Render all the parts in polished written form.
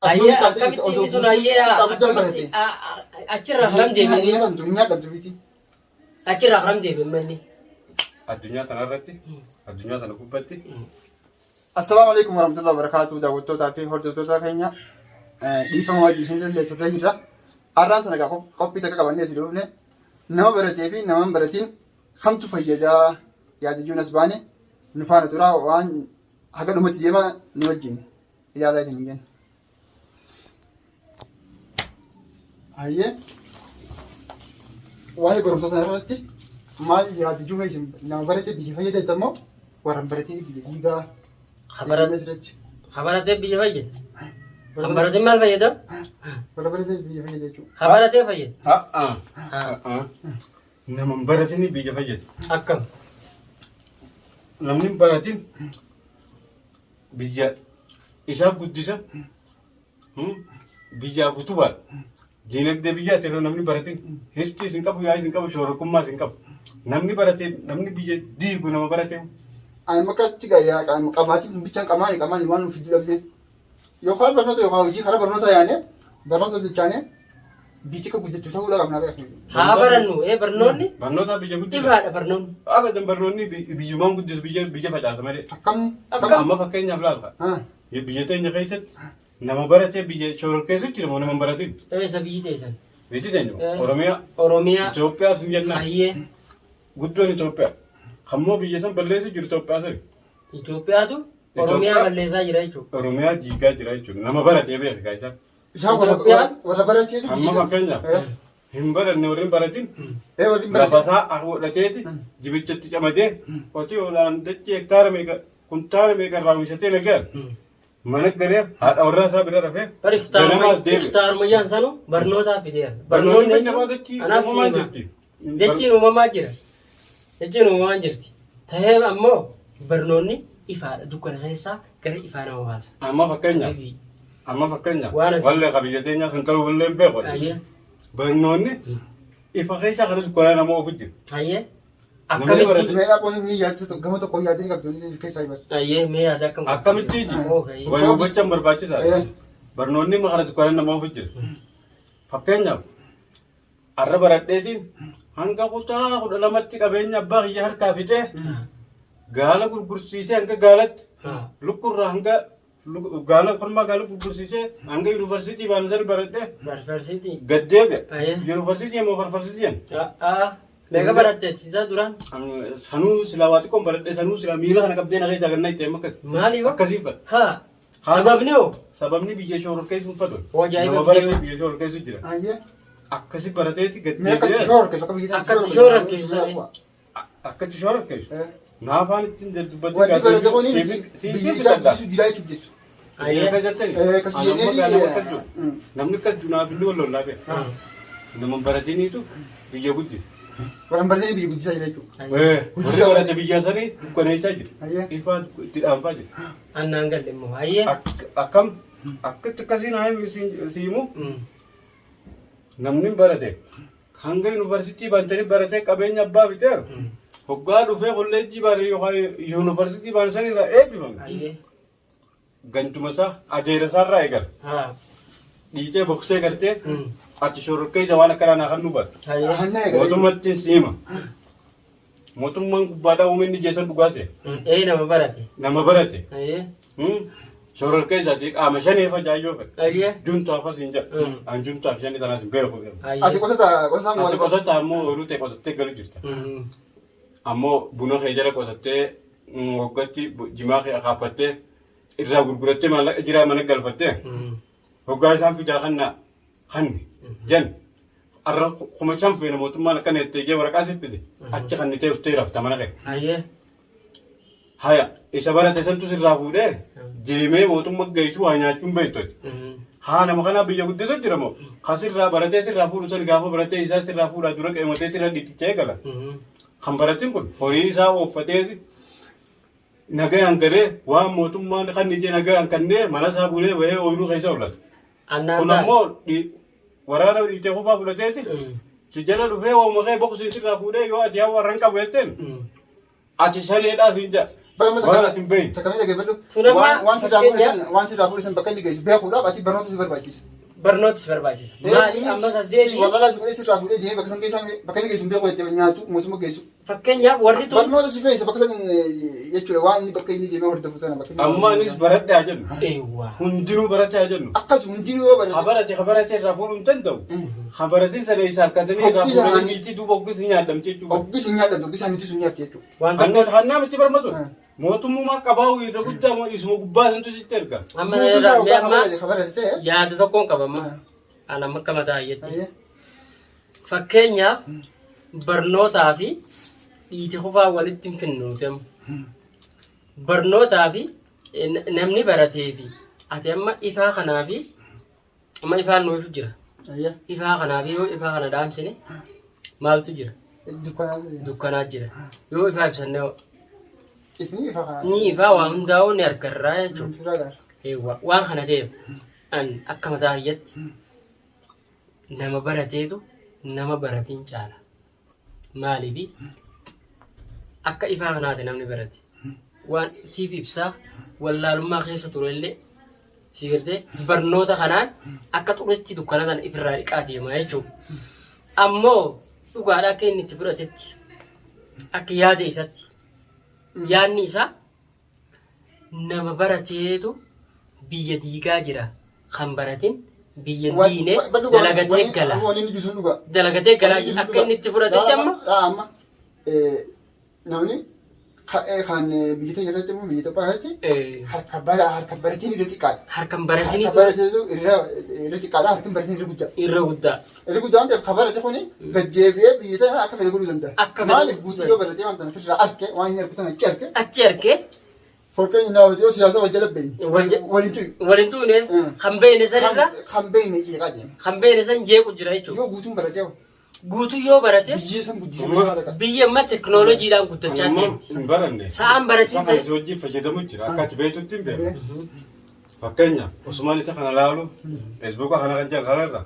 Ayyee Asuma akkamitti osoo inni sun ayyee xiqqaa guddaan barate. akkamitti achirraa haram Biyyattiin deebi'e hayyee kan addunyaa dhabdu miti. achirraa haram deebi'e manni. Addunyaa tana irratti addunyaa tana gubbatti Assalaamu alaikum warahmatullahi wabarakatuh daawwattootaa fi hordoftoota keenya dhiifama wajjin isin illee turree jirra. Har'aan tana egaa qophii takka qabannee isin dhufne nama baratee fi nama hin baratin kamtu fayyadaa yaada ijoon as baane nu faana turaa waan haga dhumatti deemaa nu wajjin ilaalaa isin jenna. Hayyee waa'ee barumsa sana irratti maal yaada jiru isin nama barate biyya fayyada jettan moo warra hin baratin biyya diigaa Kabaratee asirratti kabaratee biyya fayyada. Kan baratee maal fayyada? warra barate biyya fayyada jechuudha. Kabaratee fayyada. A'aa. Haa. Nama hin baratin biyya fayyada. Akkam. Namni hin baratin biyya isaa guddisa biyyaaf utubaadha. Diinagdee biyyaati yeroo namni baratin histii isin qabu yaa'ii isin qabu shororkummaa isin qabu. Namni barate namni biyya diigu nama barate. Ani makka achi gaa qamaatiin bichaan qamaani qamaani waan nuuf dhabne yookaan barnoota yookaan hojii karaa barnoota yaane barnoota jechaane biyyi akka guddachuu ta'uu qabna beekna. Haa barannu ee barnoonni Barnoota biyya guddisa. ifaadha barnoonni. Abadan barnoonni biyyumaan guddisu biyya biyya facaasa malee. Akkam Akkam. Amma fakkeenyaaf laalta. haa Biyya teenya keessatti nama baratee biyya shororkeessu jira moo nama hin baratin? Eessa biyyi teessan? Biyyi teenya Eh. Oromiyaa, Oromiyaa. Itoophiyaa sun jennaan. Hayyee. Guddoon Itoophiyaa. Kammoo biyya san balleessu jiru Itoophiyaa sani. Itoophiyaatu Oromiyaa Itoophiyaa- balleessaa jira jechuudha. Oromiyaa diigaa jira jechuudha. Nama baratee beeka gaayisaan. Isaan warra Itoophiyaan- warra barateetu Amma fakkeenyaaf hin baranne warri hin baratin Ee warri hin lafa baratin. isaa godhateeti jibichatti camadee qotiyoodhaan dachee hektaara meeqa kuntaala meeqa irraa oomishatee nagaan mana galee haadha warraa isaa bira rafee Bari ganamaaf deebi'e. iftaarummayyaan sanu barnootaaf fideera. Barnoonni Barnoonni kan dachii anas uumamaan hima. jirti. Dachiin uumamaa jira. Dachiin uumamaan jirti. Tahee ammoo barnoonni ifaadha. Dukkana keessaa gara ifaa nama baasa. Amma fakkeenyaaf amma fakkeenyaaf Waan as- wallee qabiyya teenyaa kan ta'u wallee hin beeku. Hayyee. Barnoonni ifa keessaa kana dukkanaa nama ofu jira. Hayyee. Namni Akkamitti? barate- Mee dhaabonni ni yaadsisu gama tokko yaadanii qabdu ni keessaa himatu. Hayyee mee yaada akkam? Akkamitti iji? Oo, hayyee. Wal hubachaan barbaachisaadha. Eh. Barnoonni amma kana dukkanaa nama ofu jira. Fakkeenyaaf arra baradheetiin hanga kutaa 12tti qabeenya abbaa kiyya harkaa fixee gaala gurgursiisee hanga gaalatti Haa. lukkurraa hanga gaala kormaa gaala gurgursiisee hanga yuunivarsiitii baanu sani baradhee Farfarsiitii. gad deebi'e. Aye. Yuunivarsiitii immoo farfarsiitii jenna. Aa. Meeqa baratte isaa duraan? Sanuu silaa waa xiqqoon baradhee sanuu silaa miila kana qabdee na keessaa gannaa itti akkas. Maaliif? Akkasii fadha. Haa. Sababni hoo? Sababni biyya shororkeessuun fadhu. Hoo ajaa'iba Nama biyya- baratee biyya shororkeessu jira. Ayyee. Akkasi barateeti gad Mee akka itti deebi'ee shoora keessu akka biyya Akka itti shoora keessu. akkatti shororkeessu. Eh. Naafaan ittiin dubbatii Warri barate kun biyya isaa guddisuu jira jechuudha jirtu. Ayyee. Eh, akkas jennee Namni akka junaaf illee wal lollaa beeka. Nama baratiniitu biyya guddisa. Warra hin baratanii biyya guddisaa jira jechuudha. Ayyee. Warri barate biyya sanii dukkaneessaa jiru. Ayyee. Ifaa itti dhaanfaa jiru. Annaan galle immoo. Ayyee. Akkam akkatti akkasiin haa himu siimu namni barate hanga yuunivarsiitii bantanii baratee qabeenya abbaa fixeeru hoggaa dhufee kolleejjii baane yookaan yuunivarsiitii baane sanirraa eebbifame. Ayyee. Gantuma isaa adeera isaarraa eegala. Haa. Dhiitee boksee gartee ati shororkeessa waan akkanaa naa kan nu baatu. Ayyee. Hanna eegale. Mootummaatti siima. Mootummaan gubbaadhaa uume inni jeessan dhugaa seera. Ee nama barate. Nama barate. Ayyee. Shororkeessaati qaama shanee facaayyoo fedha. Ayyee. Juntaaf as hin jedhu. An juntaaf shanii tanaas hin beeku. Ati Ayyee. qosata qosataa Ati maal qotataa ammoo ooyiruu ta'e qotattee galu jirta. Ammoo buna kee jala qotattee waggaatti jimaa kee akaafattee irraa gurgurattee maallaqa jiraa mana galfattee hoggaa isaan fidaa kanna kanni jan arra 5,000 feena mootummaan akkana jettee jee waraqaa siif fide achi kannitee uftee rafta mana kee. Ayyee. Haya isa barate santu sirraa fuudhee deemee mootummaa geessu waa nyaachuun beektu ati. Haa nama kanaa biyya guddisa jira moo ka sirraa baratee sirraa fuudhu san gaafa baratee isaa sirraa fuudhaa dura qeematee sirra dhiitichaa eegala. Kan baratin kun horii isaa ooffatee nagayaan galee waan mootummaan kan ijee nagayaan kannee mana isaa bulee bahee ooyiruu keessa oolata. Annaan Kun taate. ammoo waraana dhiitee kufaa fudhateeti si jala dhufee waamuma kee boqsii sirraa fuudhee yoo ati haa warran qabu jetteen ati shaneedhaa siin jedha. Bara mata Waan kana ati hin beekne. Sakamii dhaggeeffadhu. Tun amma Waan sirraa fakkeenyaaf- fuudhisan waan sirraa fuudhisan bakka inni geessu beekuudhaaf ati barnoota si barbaachisa. Barnoota si barbaachisa. Maali ammas as deebi'i. Wallaalaa si godhee sirraa fuudhee deemee bakka san keessaa bakka inni geessu hin beeku jettee nyaatu mootummaa geessu. Fakkeenyaaf warri tun Barnoota si fe'isa bakka san jechuudha waan inni bakka inni deemee hordofu sana bakka inni. Amma anis baradhaa jennu. Eewwa. Hundinuu barataa jennu. Akkas hundinuu yoo barate. Habarate habarate irraa fuudhuu hin danda'u. Habaratiin sana isa harkatanii irraa Hoggisa fuudhanii ani- niitii duuba hoggis ni nyaadhamte jechuudha. Oggis hin nyaadhamtu oggis niitii sun nyaatti jechuudha. Waan tokko Hannaa miti barmatu. Mootummaa qabaa'u irra guddaa moo isuma gubbaa santu sitti erga. amma Guutuu isaa mee hoggaa amma habarate habarate ta'e. yaada tokkoon qaba amma. Ana amma akka mataa hayyetti. Ayyee. Fakkeenyaaf barnootaa fi dhiiti kufaa walitti hin finnu nuti amma. Barnootaa fi namni baratee fi ati amma ifaa kanaa fi amma ifaan nuuf jira. Ayyee. Ifaa kanaa fi yoo ifaa kana dhaamsine maaltu jira? Dukkanaa. Dukkanaa jira. Yoo ifaa ibsanne hoo? Ifni ifa kana. Ni ifaa waa hundaa'uu ni argarraa jechuudha. Suuraa gaara. Eewwa waan kana ta'eef an akka mataa kiyyatti nama barateetu nama baratiin caala. Maaliifi akka ifaa kanaati namni barate. Waan siif ibsaa wallaalummaa keessa turellee si gartee barnoota kanaan akka xuritti dukkana kana ifirraa dhiqaa deema jechuudha. Ammoo dhugaadha akka inni itti fudhatetti akka yaada isatti yaadni isaa nama barateetu biyya diigaa jira kan baratin biyya diine dalagatee gala. Wanni inni jiru sun dhugaa. Dalagatee gala akka inni itti fudhatetti amma Amma namni kan biyya teenya keessatti immoo biyya Itoophiyaa keessatti harka bara harka baratiin irra xiqqaadha. Harkan Harka baratiniitu barateetu irra irra xiqqaadha harka baratiin irra guddaa. Irra guddaa. Irra guddaa waan ta'eef kan barate kuni gad-deebi'ee biyya sana akka fedhe godhuu danda'a. Akka fedhe Maaliif godhuu guutuu yoo baratee waan sana ofirraa arke waan inni argu sana achi arke. Achi arkee Fakkeenya naa yoo siyaasa wal jala beekne. Wal Waliin tuyi. Waliin tuune kan beekne sanirra Kan beekne jeeqaa deema. Kan beekne san jeequ jira jechuudha. Yoo guutuun baratee hoo Guutuu yoo barate biyyi san guddisee Amma- maal akka. Biyya amma teknooloojiidhaan guddachaa Amma deemti. hin baranne. Sa'aan baratiin Isa kana si wajjin fayyadamu jira. Akka ati beektutti hin beeku. Fakkeenyaaf Osumaan isa kana laalu Feesbuuka kana kan jedhan kanarra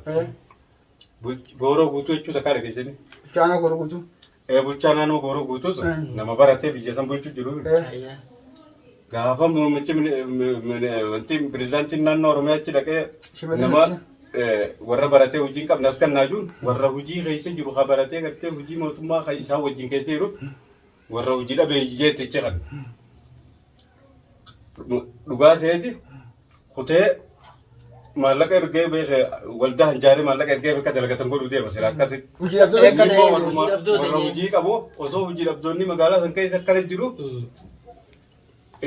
gooroo guutuu jechuu takka argisiisani. Bulchaa gooroo guutuu. Ee bulchaa naannoo gooroo guutuu sun nama baratee biyya san bulchuu jiru. Gaafa muummichi wanti pirezidaantiin naannoo Oromiyaa achi dhaqee Shimallis nama Abdiisaa. warra baratee hojii hin qabne as kennaa jiru warra hojii keessa jiru ka baratee gartee hojii mootummaa kan isaan wajjin keessa jiru warra hojii dhabee jeetti achi kan. Dhugaa seeti kutee maallaqa ergee beeke waldaa hanjaaree maallaqa ergee bakka dalagatan godhuu deema sila akkasitti. Hojii dhabdoota Akka Inni ta'e immoo hojii dhabdoota warra jee. hojii qabu osoo hojii dhabdoonni magaalaa san keessa akkana jiru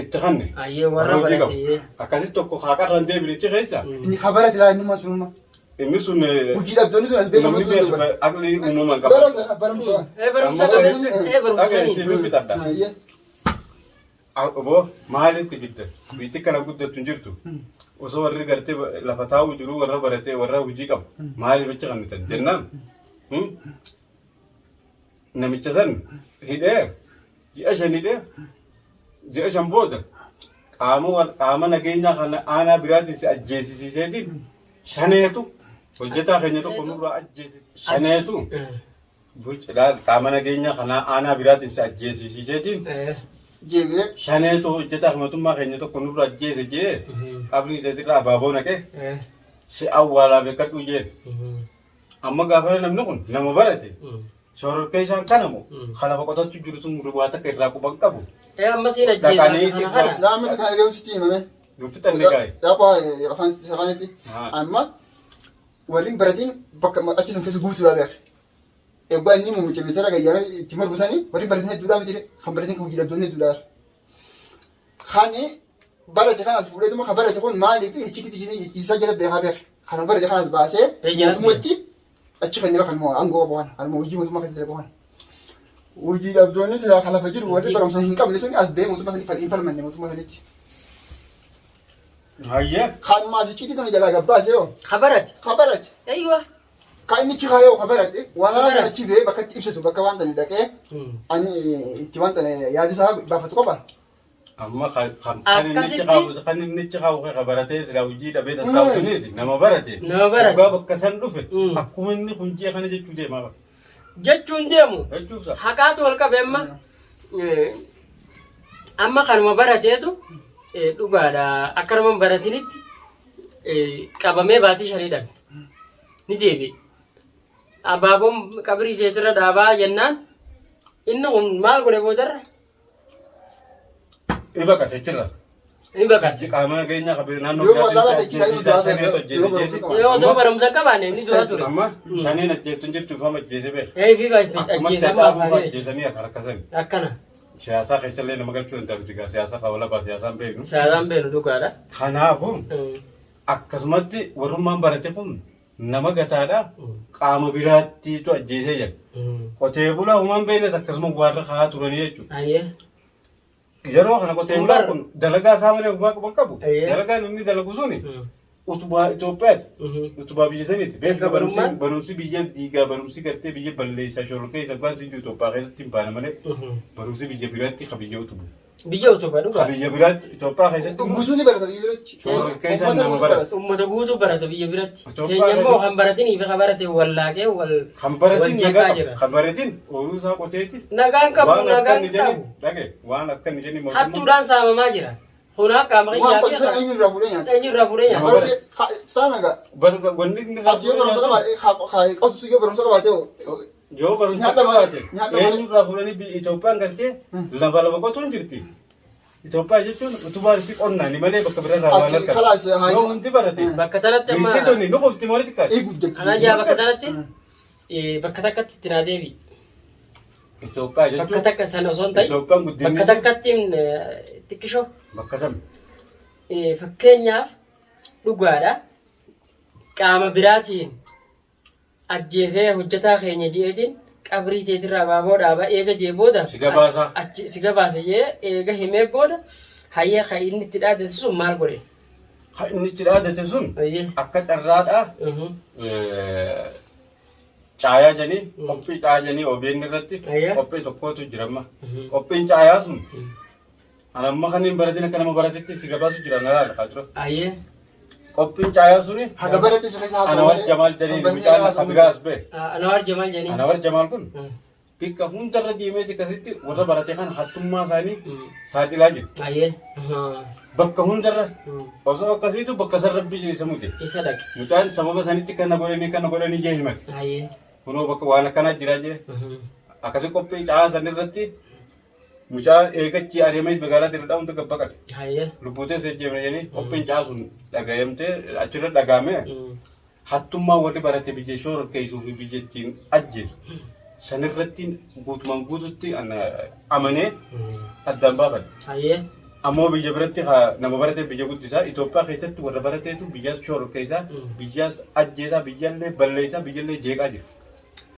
itti kanne. Ayyee warra hojii qabu. baratee. Akkasitti tokko haaqarra hin deebinichi keessa. Inni kabarate laa inni sunuma. Inni sun Hojii dhabdoonni sun as beekamu namni sun beeku duuba. aqlii uumamaan qaba. Barumsa barumsa. Barumsa Amma qabe. Barumsa Dhaga'e sanii. siif fixadha. Ayyee. Obbo maaliif kijibdan? Biyyi kana guddattu hin jirtu. Osoo warri gartee lafa taa'u jiru warra baratee warra hojii qabu maaliif achi kannitan jennaan namicha san hidhee ji'a 5 hidhee ji'a 5 booda qaama qaama nageenyaa kana aanaa biraatiin si ajjeesisiiseetiin shaneetu hojjetaa keenya tokko nurraa ajjeesise shaneetu Bulchaa qaama nageenyaa kanaa aanaa biraatiin si ajjeesisiiseetiin Jeebi'ee. shaneetu hojjetaa mootummaa keenya tokko nurra ajjeese jee qabrii isaatiirra abaaboo naqee si awwaalaa beekadhu jeen. Amma gaafa namni kun nama barate shororkee isaan kanamu kana qotachuu jiru sun waa takka irraa quban qabu. Amma siin ajjeesaa Dhaqanii kana kana. Laa amma isa kana eegamu sitti himame. Nu fixanne gaa'e. Dhaabaa afaan afaanitti. Haa. Amma warri hin baratiin bakka achi san keessa guutuudhaa beeka. Eeggaa inni muummicha ministeera gayyaamee itti mormu sanii warri baratiin hedduudhaa miti kan baratiin kan hojii dhabdoonni hedduudhaa. Kan barate kanas fuudheetuma kan barate kun maaliif icciitii isaa jala beekaa beeka. Kan barate kanas baasee mootummaatti achi kan nama kan aangoo qabu kana kan hojii mootummaa keessatti dalagu kana. Hojii dhabdoonni silaa kan lafa jiru warri barumsa hin qabne sun as ba'ee mootummaa sanii hin falmanne mootummaa sanitti. Hayyee. Kan maasicciitii tana jalaa gabbaasee hoo Kabarate. kan barate. Aywa. Kan inni achi kaayoo kan barate waan Kan barate. achi ba'ee bakka itti ibsatu bakka waan tani dhaqee ani itti waan tani yaada isaa baafatu qofa. Amma kan kan kan inni achi Akkasitti- kaa'u kan inni achi kaa'u kan baratee silaa hojii dhabee tattaa'u suniiti nama barate. Nama barate. Dhugaa bakka san dhufe akkuma inni kunjee kana jechuu deemaa bara. Jechuun deemu. Jechuuf sa. Haqaatu wal qabe amma. Amma kanuma barateetu dhugaadha akka nama hin baratinitti qabamee baatii shanii dhabe. Ni deebi'e. Abaaboon qabrii isheetirra dhaabaa jennaan inni kun maal godhe boodarra? Ni baqate achirra. Ni baqate. Qaama nageenyaa qabee naannoo Yoo wallaalaa biraatti ta'e ajjeesisaa isaa shaneetu yoo ajjeese barumsa jeeti. qabaate. Yoo otoo barumsa hin qabaanne inni dura ture. Amma shaneen ajjeeftu hin jirtu ifama ajjeese beeka. Ee fi Akkumatti ajjeesamu haxaafuu afaanii. ajjeesanii akka rakkasani. Akkana. Siyaasaa keessallee nama galchuu danda'u nuti egaa siyaasa fa'aa walabaa siyaasaan beeknu. Siyaasaan beeknu dhugaadha. Kanaafuu akkasumatti warrummaan barate kun nama gataadha qaama biraattiitu ajjeesee jira. Qotee bulaa humaan beeknes akkasuma warra kaa'aa turanii jechuudha. Ayyee. Yeroo kana qotee bulaan kun dalagaa isaa malee humaa qaban qabu. Ayyee. Dalagaan inni dalagu suni utubaa Itoophiyaati. Utubaa biyya saniiti. Beekta barumsi Gabrummaan? barumsi biyya diigaa barumsi gartee biyya balleessaa shororkeessa abbaan siyyuu Itoophiyaa keessatti hin baane malee barumsi biyya biraatti ka biyya utubu. Biyya utuba Ka dhugaa. biyya biraatti Itoophiyaa keessatti immoo Guutuu ni barata biyya biratti. shororkeessaan Uummata nama guutuu barata. barata. Uummata guutuu barata biyya biratti. Itoophiyaa Keenya immoo keessatti- kan baratinii fi kan barate wallaaqee wal Kan baratin wal nagaa jeeqaa qaba. jira. Kan baratin ooyiruu isaa qoteeti. Nagaan qabu Waan akka nagaan inni jedhe qabu. dhage waan akka inni jedhe mootummaa Hattuudhaan saamamaa jira. Kun akka amma Waan kiyyaa fi qotisan eenyu irraa fuudhee nyaata. eenyu irraa fuudhee nyaata. Barate saana gaa. Barga wanni inni Ati yoo barumsa qabaate qotisu yoo barumsa qabaate yoo barumsa Nyaata malee- qabaate nyaata malee. eenyu irraa fuudhanii biyya Itoophiyaan gartee lafa lafa qotuun jirti. Itoophiyaa jechuun utubaan isii qonnaani malee bakka biraa irraa waan Ati argatu. khalaas haa- Yoo hundi barate Bakka tanatti amma biitti tuni nu qofti malee xiqqaati. Eeguuf jechuudha. kana jaa bakka tanatti bakka takkatti itti naa deebi. Itoophiyaa Bakka jechuun takka sana osoo hin ta'in Itoophiyaan guddinni bakka takkatti xiqqishoo bakka sami. Fakkeenyaaf dhugaadha qaama biraatiin ajjeesee hojjetaa keenya je'eetiin qabrii teetirraa abaaboo dhaaba eega jee booda Si gabaasa. achi si gabaasa jee eega himee booda hayyee kan inni itti dhaadate sun maal godhe? Kan inni itti dhaadate sun Hayyee. akka carraadhaa caayaa jedhanii qophii caayaa jedhanii OBN irratti Ayya. qophii tokkotu jira amma. Qophiin caayaa sun ani amma kan hin baratin akka nama baratetti si gabaasu jira na laala kaa dura. Ayyee. Qophiin caayaa suni Haga barate isa keessa haasa'u Anawar malee, Jamaal kan jedhanii barnee mucaan haasa'u akka biraas ba'e. Anawar Jamaal jedhanii. Anawar Jamaal kun bikka hundarra deemeeti akkasitti warra barate kan hattummaa isaanii saaxilaa jira. Ayyee. Bakka hundarra osoo akkasiitu bakka san rabbi isa mute. Isa dhaqe. Mucaan sababa sanitti kana godhanii kana godhanii jee himate. Ayyee. Kunoo bakka waan akkanaa jira jee. Akkasi qophii caa san irratti mucaan eegachi adeemee magaalaa dirradhaa hunda gad baqate. Ayyee. Lubbuutee isa jeemne jedhanii qophiin caa sun dhagayamtee achirra dhagaamee hattummaa warri barate biyya shororkeessuu fi biyya ittiin ajjeesu sanirratti guutumaan guututti amanee addaan baafadhe. Ayyee. Ammoo biyya biratti haa nama barate biyya guddisaa Itoophiyaa keessatti warra barateetu biyyaas shororkeessaa biyyaas ajjeesaa biyyallee balleessaa biyyallee jeeqaa jira.